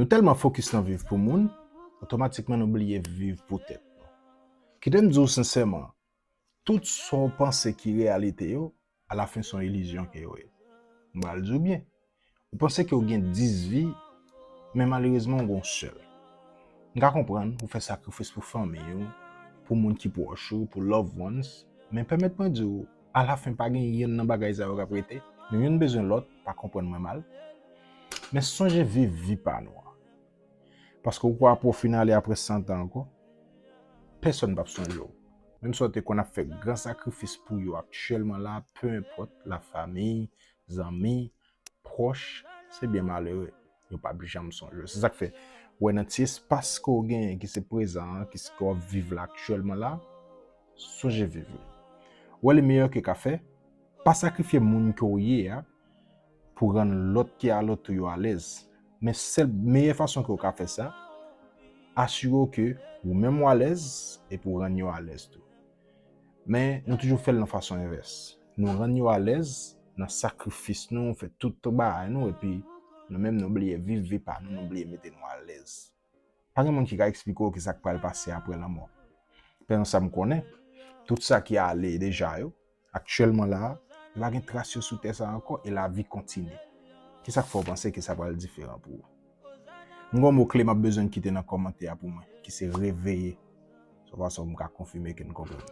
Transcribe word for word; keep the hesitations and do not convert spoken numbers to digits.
Nou tèlman fokis nan viv pou moun, otomatikman nou bliye viv pou tèt nou. Kite m di w sensèman, tout sa w panse ki reyalite yo, alafen se yon ilizyon ke yo ye. M pral di w byen, ou panse ke w gen dis vi, men malerezman w gen yon sèl. M ka konprann ou fè sakrifis pou fanmi w, pou moun ki pwòch ou, pou loved ones, men pèmèt mwen di w, alafen pa gen yonn nan bagay sa yo k ap rete. Nou youn bezwen lòt, pa konprann mwen mal. Men sonje viv vi pa nou an. Paske ou kwè apre w fin ale apre san tan ankò, pèsonn p ap sonje w. Menm si w te konn ap fè gran sakrifis pou yo aktyèlman la, pe enpòt, lafanmi, zanmi, pwòch, se byen malere. Yo p ap janm sonje w. Se sa k fè, ou wè nan ti espas ke w genyen, ki se prezan an, ki se ke w ap viv la aktyèlman la, sonje viv li. Ou wè li meyè ke w ka fè, pa sakrifye moun ke w ye a, pou rann lòt ki alantou yo alèz. Men sèl meyè fason ke w ka fè sa, asire w ke ou menm w alèz epi w rann yo alèz tou. Men nou toujou fè l nan fason envès. Nou rann yo alèz nan sakrifis nou, fè tout bagay nou, epi nou menm nou bliye viv vi pa nou, nou bliye mete nou alèz. Pa gen moun ki ka eksplike w kisa k pral pase apre lanmò. Pèsonn sa m konnen, tout sa ki ale deja yo, aktyèlman la, yo pa gen tras yo sou tè sa ankò e lavi kontinye. Kisa k fè w panse ke sa pral diferan pou ou? M gen yon mo kle m ap bezwen kite nan kòmantè a pou mwen, ki se reveye. Se yon fason pou m ka konfime ke n konprann.